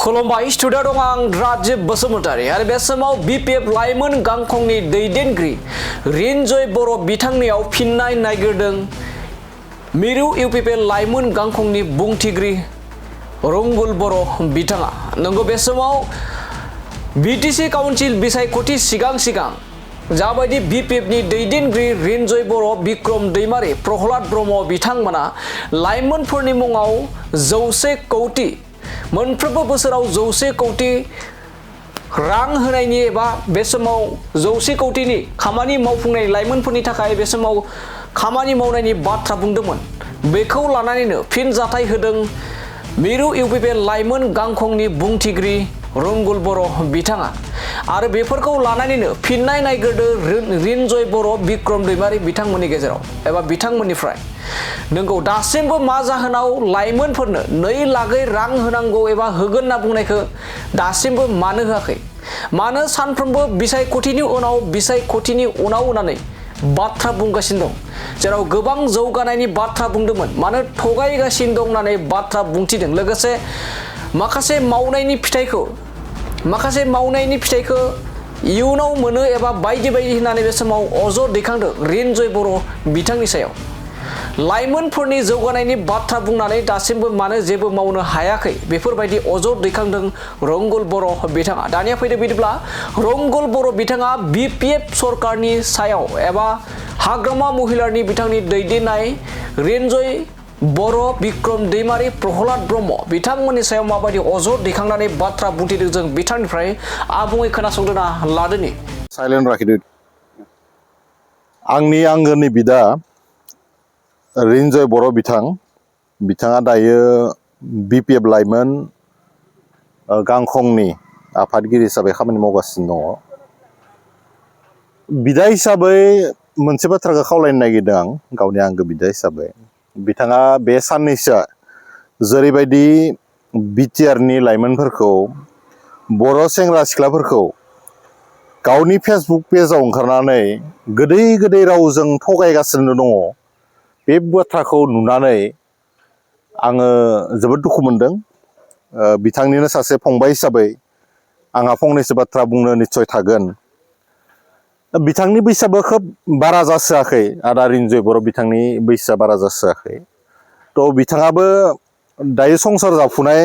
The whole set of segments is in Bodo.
खुलुमबाय स्टुडिअ दं आं राजिब बसुमतारी आरो बे समाव बिपिएफ लाइमोन गांखंनि दैदेनगिरि रिनजय बर' बिथांनियाव फिननाय नागिरदों मिरु इउपिपिएल लाइमोन गांखंनि बुंथिगिरि रंगुल बर' बिथाङा। नंगौ बे समाव बिटिसि काउन्सिल बिसायख'थि सिगां जाबायदि बिपिएफनि दैदेनगिरि रिनजय बर' बिक्रम दैमारि प्रहलाद ब्रह्म बिथांमोना लाइमोनफोरनि मुङाव 100 कौटि मोनफ्रोमबो बोसोराव 100 कौटि रां होनायनि एबा बे समाव 100 कौटिनि खामानि मावफुंनाय लाइमोनफोरनि थाखाय बे समाव खामानि मावनायनि बाथ्रा बुंदोंमोन। बेखौ लानानैनो फिनजाथाय होदों मिरु इउपिपिएल लाइमोन गांखंनि बुंथिगिरि रंगुल बर' बिथाङा आरो बेफोरखौ लानानैनो फिननाय नागिरदों रिनजय बर' बिक्रम दैमारि बिथांमोननि गेजेराव एबा बिथांमोननिफ्राय। नंगौ दासिमबो मा जाहोनाव लाइमोनफोरनो 2 लाखै रां होनांगौ एबा होगोन होनना बुंनायखौ दासिमबो मानो होआखै? मानो सानफ्रोमबो बिसायख'थिनि उनाव होननानै बाथ्रा बुंगासिनो दं, जेराव गोबां जौगानायनि बाथ्रा बुंदोंमोन, मानो थगायगासिनो दं होननानै बाथ्रा बुंथिदों। लोगोसे माखासे मावनायनि फिथाइखौ इयुनाव मोनो एबा बायदि होननानै बे समाव अजद दैखांदों रिनजय बर' बिथांनि सायाव। लाइमोनफोरनि जौगानायनि बाथ्रा बुंनानै दासिमबो मानो जेबो मावनो हायाखै बेफोरबायदि अजद दैखांदों रंगुल बर' बिथाङा। दानिया फैदो बिदिब्ला रंगुल बर' बिथाङा बिपिएफ सरकारनि सायाव एबा हाग्रामा महिलारनि बिथांनि दैदेननाय रिनजय बर' बिक्रम दैमारि प्रहलाद ब्रह्म बिथांमोननि सायाव माबायदि अजद दैखांनानै बाथ्रा बुंथिदों जों बिथांनिफ्राय आबुङै खोनासंदोना लादोनि। साइलेन्ट लाखिदो। आंनि आंगोनि बिदा रिनजय बर' बिथाङा दायो बिपिएफ लाइमोन गांखंनि आफादगिरि हिसाबै खामानि मावगासिनो दङ। बिदा हिसाबै मोनसे बाथ्राखौ खावलायनो नागिरदों आं, गावनि आंगो बिदा हिसाबै। बिथाङा बे साननैसोआ जेरैबायदि बिटिआरनि लाइमोनफोरखौ, बर' सेंग्रा सिख्लाफोरखौ गावनि फेसबुक पेजाव ओंखारनानै गोदै रावजों थगायगासिनो दङ, बे बाथ्राखौ नुनानै आङो जोबोद दुखु मोनदों। बिथांनिनो सासे फंबाय हिसाबै आंहा फंनैसो बाथ्रा बुंनो निस्सय थागोन। बिथांनि बैसोआबो खोब बारा जासोआखै, आदा रिनजय बर' बिथांनि बैसोआ बारा जासोआखै। थ' बिथाङाबो दायो संसार जाफुनाय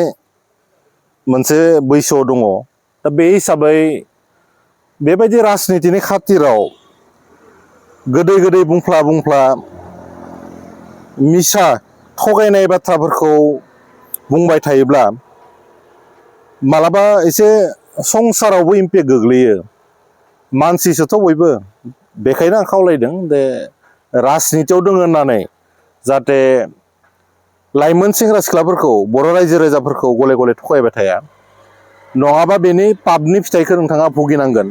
मोनसे बैसोआव दङ। दा बे हिसाबै बेबायदि राजनितिनि खाथिराव गोदै बुंफ्ला मिसा थगायनाय बाथ्राफोरखौ बुंबाय थायोब्ला मालाबा एसे संसारावबो इम्पेक्ट गोग्लैयो। मानसिसोथ' बयबो, बेखायनो आं खावलायदों जे राजनितियाव दङ होननानै जाहाथे लाइमोन सेंग्रा सिख्लाफोरखौ, बर' रायजो राजाफोरखौ गले थगायबाय थाया, नङाबा बेनि पापनि फिथाइखौ नोंथाङा भुगिनांगोन।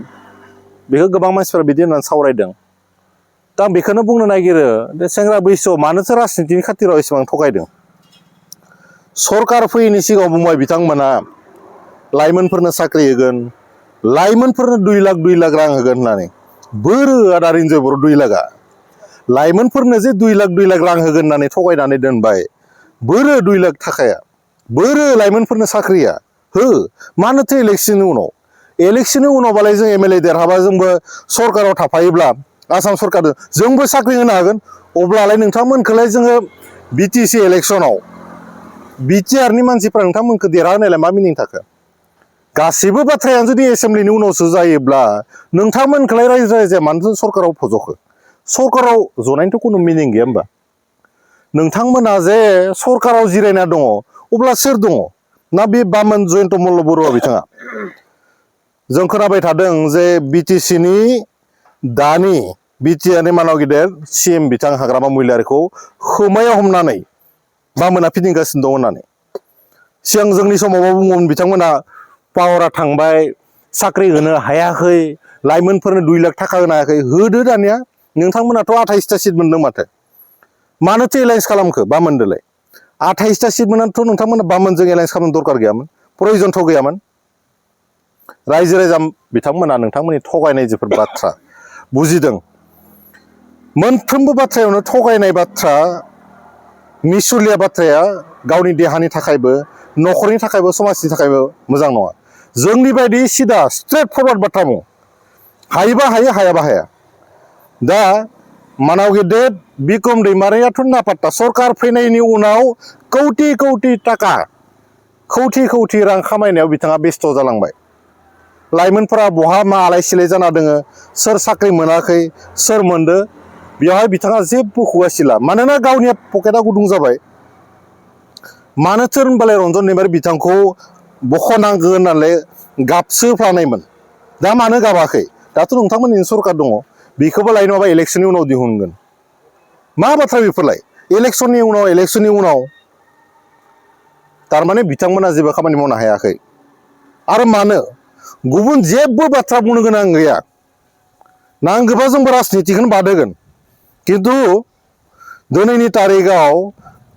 बेखौ गोबां मानसिफ्रा बिदि होननानै सावरायदों। दा आं बेखौनो बुंनो नागिरो जे सेंग्रा बैसोआव मानोथो राजनितिनि खाथिराव एसेबां थगायदों? सरकार फैयैनि सिगाङाव बुंबाय बिथांमोना लाइमोनफोरनो साख्रि होगोन, लाइमोनफोरनो 2 लाख रां होगोन होननानै। बोरो आदा रिनजय बर' 2 लाखआ? लाइमोनफोरनो जे 2 लाख रां होगोन होननानै थगायनानै दोनबाय, बोरो 2 लाख थाखाया? बोरो लाइमोनफोरनो साख्रिया? हो, मानोथो इलेक्शननि उनावबालाय जों एमएलए देरहाबा जोंबो सरकाराव थाफायोब्ला, आसाम सरकारजों जोंबो साख्रि होनो हागोन। अब्लालाय नोंथांमोनखौलाय जोङो बिटिसि इलेक्शनाव बिटिआरनि मानसिफ्रा नोंथांमोनखौ देरहाहोनायलाय मा मिनिं थाखो? गासैबो बाथ्रायानो जुदि एसेम्ब्लिनि उनावसो जायोब्ला नोंथांमोनखौलाय रायजो राजाया मानोथो सरकाराव फज'खो? सरकाराव जनायनिथ' खुनु मिनिं गैया होमबा? नोंथांमोना जे सरकाराव जिरायना दङ, अब्ला सोर दङ? ना बे बामोन जयन्त मल्ल बरुवा बिथाङा? जों खोनाबाय थादों जे बिटिसिनि दानि बिटिआरनि मानाव गिदिर सिएम बिथां हाग्रामा महिलारिखौ खोमायाव हमनानै बामोना फिदिंगासिनो दं होननानै। सिगां जोंनि समावबो बुङोमोन बिथांमोना पावारा थांबाय, साख्रि होनो हायाखै, लाइमोनफोरनो 2 लाख थाखा होनो हायाखै। होदो दानिया। नोंथांमोनाथ' 28टा सिट मोनदों माथो। मानोथो एलायन्स खालामखो बामोनदोलाय? 28टा सिट मोननानैथ' नोंथांमोना बामोनजों एलायन्स खालामनो दरकार गैयामोन, प्रयजनथ' गैयामोन। रायजो राजा बिथांमोना नोंथांमोननि थगायनाय जेफोर बाथ्रा बुजिदों, मोनफ्रोमबो बाथ्रायावनो थगायनाय बाथ्रा, मिसुलिया बाथ्राया गावनि देहानि थाखायबो, न'खरनि थाखायबो समाजनि थाखायबो मोजां नङा जोंनि बायदि सिदा स्ट्रेट फरवार्ड बाथ्रा बुं हायोबा हायो हायाबा हाया दा मानाव गेदेर बिक्रम दैमारियाथ' नापात्ता सरकार फैनायनि उनाव कौटि कौटि थाखा कौटि रां खामायनायाव बिथाङा बेस्थ' जालांबाय लाइमोनफोरा बहा मा आलाय सिलाय जाना दोङो सोर साख्रि मोनाखै सोर मोनदो बेवहाय बिथाङा जेबो हुगासिला मानोना गावनि पकेटआ गुदुं जाबाय मानोथो होनबालाय रन्जन दैमारि बिथांखौ बख'नांगौ होननानै गाबसोफ्लानायमोन दा मानो गाबाखै दाथ' नोंथांमोननि सरकार दङ बेखौबो लाय नङाबा इलेक्सननि उनाव दिहुनगोन मा बाथ्रा बेफोरलाय इलेक्सननि उनाव थारमाने बिथांमोना जेबो खामानि मावनो हायाखै आरो मानो गुबुन जेबो बाथ्रा बुंनो गोनां गैया नांगौबा जोंबो राजनितिखौनो बादोगोन खिन्थु दिनैनि तारिखाव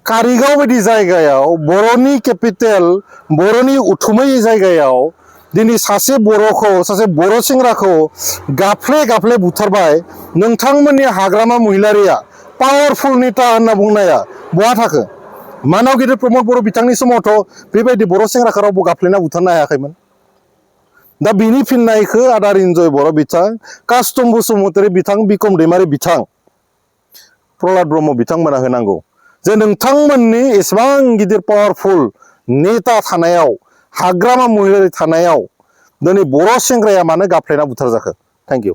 कारिगाव बायदि जायगायाव बर'नि केपिटेल बर'नि उथुमै जायगायाव दिनै सासे बर' सेंग्राखौ गाफ्ले बुथारबाय नोंथांमोननि हाग्रामा महिलारिया पावारफुल नेता होनना बुंनाया बहा थाखो मानाव गिदिर प्रमद बर' बिथांनि समावथ' बेबायदि बर' सेंग्राखौ रावबो गाफ्लेना बुथारनो हायाखैमोन दा बिनि फिननायखौ आदा रिन्जय बर' बिथां कास्टम बसुमतारी बिथां बिक्रम दैमारि बिथां प्रहलाद ब्रह्म बिथांमोना होनांगौ जे नोंथांमोननि एसेबां गिदिर पावारफुल नेता थानायाव हाग्रामा महिलारि थानायाव दिनै बर' सेंग्राया मानो गाफ्लेना बुथार जाखो थेंक इउ